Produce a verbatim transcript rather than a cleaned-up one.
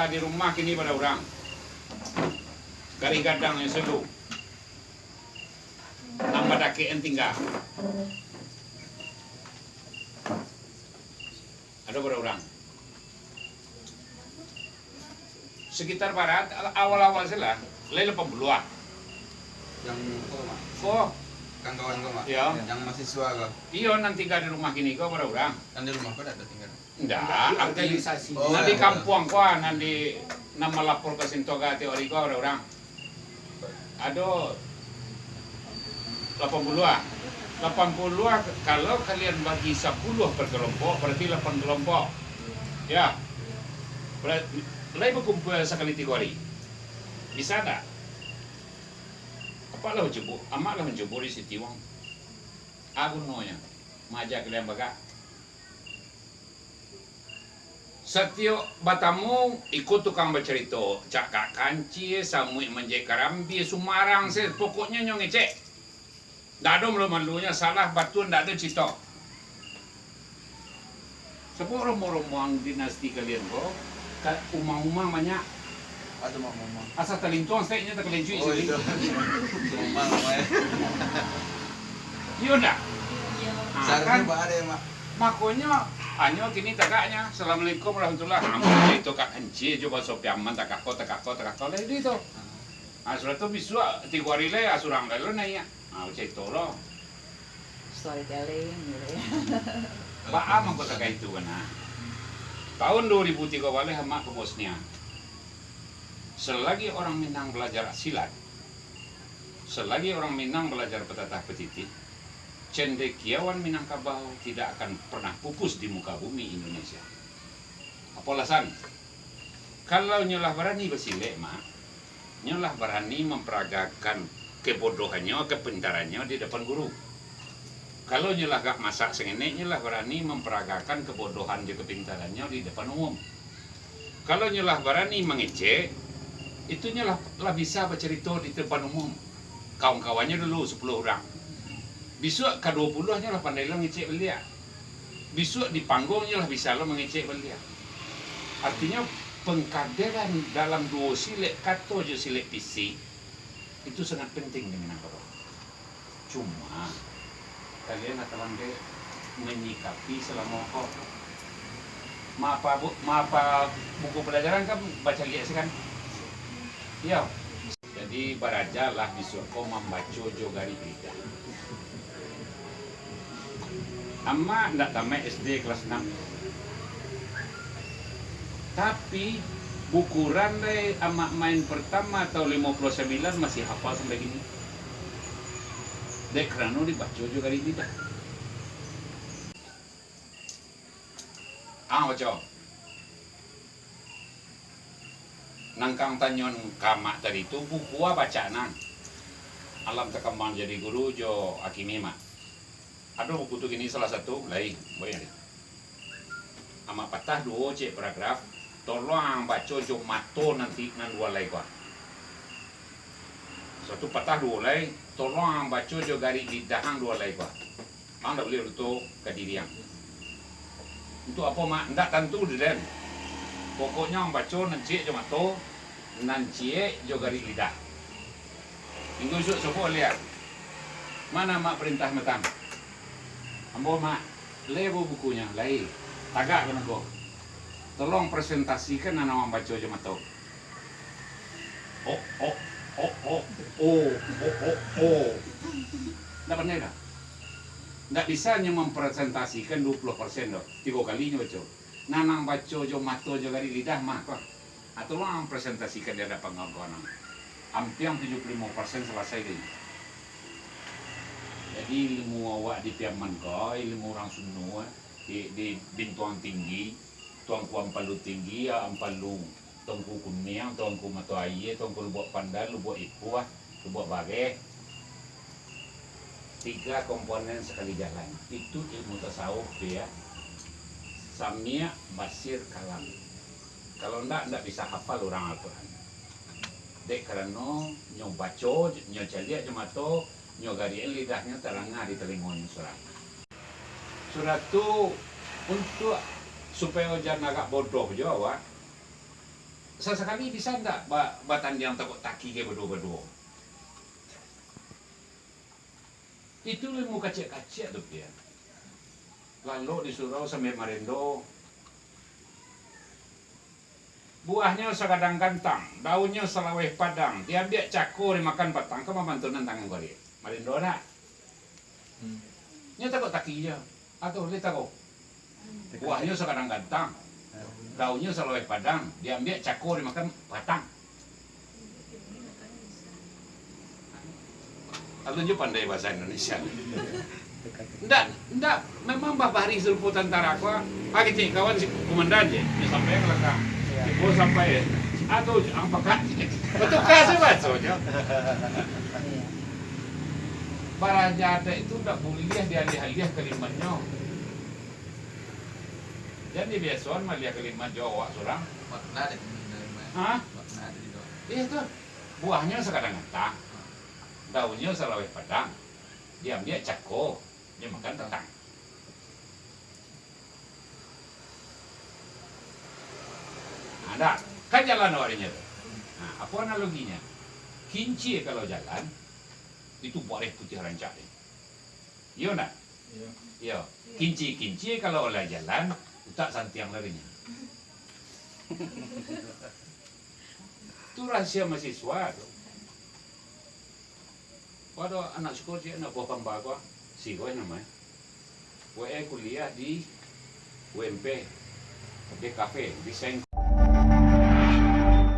Di rumah kini bara urang. Garih gadang nan selu. Nan badakek nan tingga. Ado bara urang. Sekitar bara, awal-awal se lah, lai lapan puluah ah. Yang ko, Mak? Ko. Kawan-kawan ko, Mak? Iyo. Yang mahasiswa ko? Iyo, nan tingga di rumah kini ko bara urang. Nan di rumah ko dak ado tingga? Ndak, arti organisasi. Oh, nan di kampuang ko, nan di, nan malapor ka Sintoga tiok ari ko bara urang. Ado lapan puluah ah. Lapan puluah ah, kalau kalian bagi sapuluah per kelompok, berarti lapan kelompok. Ya. Berarti, lai bakumpua sakali tigo ari. Bisa ndak? Apak lah mancubo, amak lah mancubo di Sitiwang. A gunonyo, maaja kalian bagak. Satiok batamu, iko tukang bacarito, cakak kancil, samuik manjaik karambia, sumarang se, pokoknyo nyo ngecek. Ndak ado malu-malunyo, salah batua ndak ado carito. Sabab rombongan-rombongan dinasti kalian ko, ka-, umang-umang banyak. Ado mak umang. Asa talintuang saketek nyo takalincuik. Oh, sigi. Itu. Umang, Mak, eh. Iyo ndak? Iyo. Ah, saharusnyo kan? Baa deh, Mak. Makonyo, anyo kini tagaknyo, "Assalamualaikum warahmatullahi." Ampun, itu ka kancil jo baso Piaman, takako, takako, takako, lah itu. Ah, sudah tu bisuak, tigo ari lai, ah, surang lai lo naiak. Ah, bacarito lo. Storytelling, gitu ya. Baa mangko takah itu, bana. Tahun dua ribu tigo baleh, amak ka Bosnia. Selagi orang Minang belajar silat, selagi orang Minang belajar petatah petitih, cendekiawan Minangkabau tidak akan pernah pupus di muka bumi Indonesia. Apo alasan? Kalau nyo lah barani basilek, Mak, nyo lah barani mamparagakan kebodohannyo, kepintarannyo di depan guru. Kalau nyo lah agak masak sangenek, nyo lah barani mamparagakan kebodohan jo kepintarannyo di depan umum. Kalau nyo lah barani mangecek, itu nyo lah, lah bisa bacarito di depan umum. Kawan-kawannyo dulu sapuluah urang. Bisuak ka duo puluah nyo lah pandai lo ngecek baliak. Bisuak di pangguang nyo lah bisa lo mangecek baliak. Artinyo, pengkaderan dalam duo silek kato jo silek fisik, itu sangat penting di Minangkabau. Cuma, kalian lah talambat manyikapi salamo ko. Maapa bu-, maapa buku palajaran kan bacaliak se kan? Iyo. Jadi, barajalah bisuak ko mambaco jo garik lidah. Amak ndak tamaik S D kelas anam. Tapi, buku Quran dai amak main pertama tahun limo puluah sambilan masih hafal sampai kini. Dek karano dibaco jo garik lidah. Ah, baco. Nan kang tanyoan ka amak tadi tu, buku a bacaan nan Alam Takambang Jadi Guru jo Hakimi, Mak. Ado buku tu kini salah satu, lai, buek ni. Amak patah duo cek paragraf, tolong ang baco jo mato nanti nan duo lai ko. Suatu patah duo lai, tolong ang baco jo garik lidah ang duo lai ko. Ang ndak buliah luto ka diri ang. Untuak apo, Mak? Ndak tantu di den. Pokoknyo ang baco nan ciek jo mato, nan ciek jo garik lidah. Minggu isuak sobo liak. Ma nan Mak parintah matang? Ambo, Mak. Lai bukunyo, lai. Tagak ka nangko. Tolong presentasikan nan ang baco jo mato. Oh, oh, oh, oh, oh, oh, oh, oh. Ndak pandai doh. Ndak bisa nyo mampresentasikan duo puluah persen doh. Tigo kali nyo baco. Nan ang baco jo mato jo garik lidah mah, ko. Atau ang presentasikan di adapan kawan-kawan ang. Ampiang tujuah puluah limo persen salasai tadi. Jadi, ilmu awak di Piaman ko, ilmu urang Sunda, di, di Bintuang Tinggi, Tuanku Ampalu Tinggi, Ampalu Tuanku Kuniang, Tuanku Mato Aia, Tuanku Lubuak Pandan, Lubuak Ipuah, Lubuak Bareh. Tiga komponen sakali jalan. Itu ilmu tasawuf tu, ya. Samiak, basir, kalam. Kalau ndak, ndak bisa hafal urang Al-Quran. Dek karano nyo baco, nyo caliak jo mato, nyo gariakan lidahnyo, taranga di talingonyo surang. Sudah tu, untuak supayo jan agak bodoh jo awak, Sasakali bisa ndak ba-, batandiang takok taki ka baduo-baduo? Itu ilmu kaciak-kaciak tu, pian. Lalok di surau sambia marendo. Buahnyo sagadang gantang, daunnyo salaweh padang, diambiak cako dimakan patang, ka mamantunan tangan kuarik. Marendo ndak? Hmm. Nyo takok taki jo. Atau lai taruih. Buahnyo sagadang gantang, daunnyo salaweh padang, diambiak cako dimakan patang. Alun jo pandai bahasa Indonesia. Ndak, ndak, memang babaris rupo tantara ko, ah, kecek kawan si komandan je, dia sampai ka balakang. Tibo sampai, atau ang pakat. Batukar se bahaso jo. Baraja adaik tu ndak buliah dialiah-aliah kalimatnyo. Jan dibiasoan maliah kalimat jo awak surang. Makna dek kalimat. Ha? Makna dek itu. Iyo tu. Buahnyo sagadang gantang. Daunnyo salaweh padang. Diambiak cako, dimakan patang. Nah, dah. Kan jalan awak dinyo tu. Nah, apo analoginyo? Kincia kalau jalan, itu bareh putiah rancak deh. Iyo ndak? Iyo. Iyo. Kincia-kincia kalau lah jalan, utak santiang lah dinyo. Tu rahasia mahasiswa tu. Ado anak siko ciek, anak buah kamba ko, si Roy namonyo. Wae kuliah di U M P, di kafe, desain